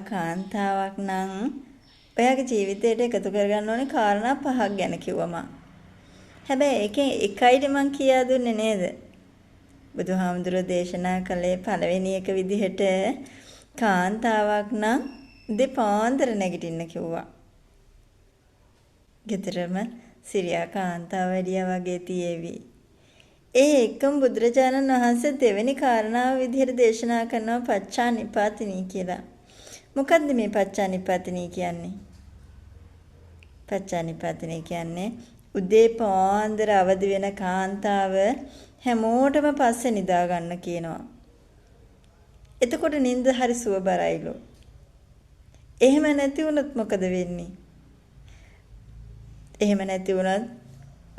ඔයා කාන්තාවක් නම් ඔයාගේ ජීවිතේට එකතු කරගන්න ඕනේ කාරණා පහක් ගැන කිව්වා මං. හැබැයි ඒකෙන් එකයිනේ මං කියා දුන්නේ නේද? බුදුහාමුදුරුවෝ දේශනා කළේ පළවෙනි එක විදිහට කාන්තාවක් නම් උදේ පාන්දර නැගිටින්න කිව්වා. ගෙදරම සිරියා කාන්තාව වැඩියා වගේ තියේවි. ඒ එක්කම බුදුරජාණන් වහන්සේ දෙවෙනි කාරණාව විදිහට දේශනා කරනවා පච්චානිපාතිනී කියලා. මොකද්ද මේ පච්චානිපාතිනී කියන්නේ? පච්චානිපාතිනී කියන්නේ උදේ පාන්දර අවදි වෙන කාන්තාව හැමෝටම පස්සේ නිදා ගන්න කියනවා. එතකොට නිින්ද හරි සුවබරයිලු. එහෙම නැති වුණොත් මොකද වෙන්නේ? එහෙම නැති වුණොත්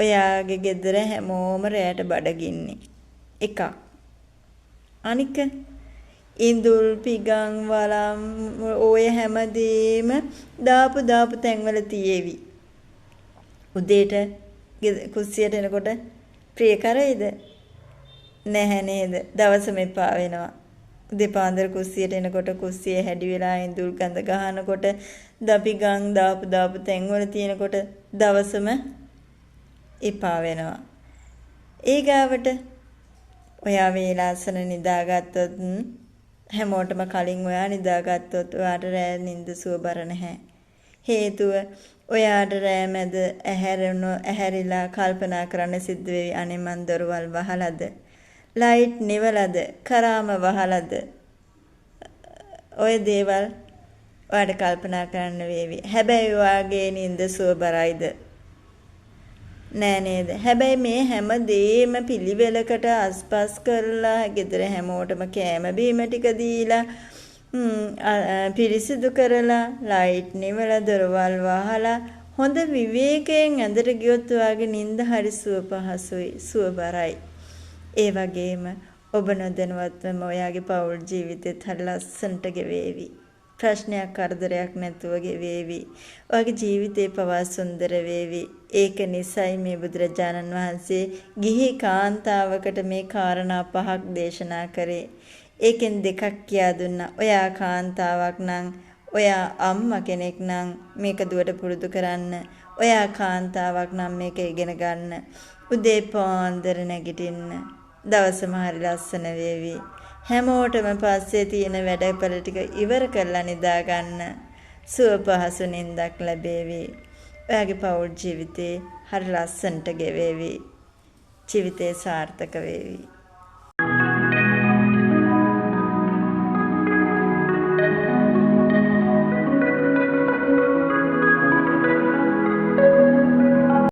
ඔයාගේ ගෙදර හැමෝම රැයට බඩගින්නේ. එකක්. අනික ඉඳුල් පිගන් වලම් ඔය හැමදේම දාපු දාපු තැන්වල තියේවි. උදේට කුස්සියට එනකොට ප්‍රිය කරයිද? නැහැ නේද? දවසම එපා වෙනවා. උදේ පාන්දර කුස්සියට එනකොට කුස්සිය හැඩි වෙලා ඉඳුල් ගඳ ගහනකොට දපි ගම් දාපු දාපු තැන්වල තියෙනකොට දවසම එපා වෙනවා. ඊගාවට ඔයා වේලාසන නිදාගත්තොත් හැමෝටම කලින් ඔයා නිදාගත්තොත් ඔයාට රෑ නිින්ද සුවබර නැහැ. හේතුව ඔයාට රෑ මැද ඇහැරිලා කල්පනා කරන්න සිද්ධ වෙවි, අනේ මං දොරවල් වහලාද, ලයිට් නිවලද, කරාම වහලාද, ඔය දේවල් ඔයාට කල්පනා කරන්න වේවි. හැබැයි ඔයාගේ නිින්ද සුවබරයිද? නෑ නේද? හැබැයි මේ හැම දේම පිළිවෙලකට අස්පස් කරලා ගෙදර හැමෝටම කෑම බීම ටික දීලා පිරිසිදු කරලා ලයිට් නිවලා දොරවල් වහලා හොඳ විවේකයෙන් ඇඳට ගියොත් ඔයාගේ නිින්ද හරි සුව පහසුයි, සුවබරයි. ඒ වගේම ඔබ නොදැනුවත්වම ඔයාගේ පවුල් ජීවිතෙත් හරි ලස්සනට ගෙවේවි. ප්‍රශ්නයක් කරදරයක් නැතුව ගෙවේවි. ඔයාගේ ජීවිතේ පවා සුන්දර වේවි. ඒක නිසයි මේ බුදුරජාණන් වහන්සේ ගිහි කාන්තාවකට මේ කාරණා පහක් දේශනා කරේ. ඒකෙන් දෙකක් කියා දුන්නා. ඔයා කාන්තාවක් නම්, ඔයා අම්මා කෙනෙක් නම් මේක දුවට පුරුදු කරන්න. ඔයා කාන්තාවක් නම් මේක ඉගෙන ගන්න. උදේ පාන්දර නැගිටින්න. දවසම හරි ලස්සන වේවි. හැමෝටම පස්සේ තියෙන වැඩපළ ටික ඉවර කරලා නිදා ගන්න. සුව පහසු නින්දක් ලැබේවි. ඔයාගේ පවුල් ජීවිතේ හරි ලස්සනට ගෙවේවි. ජීවිතේ සාර්ථක වේවි.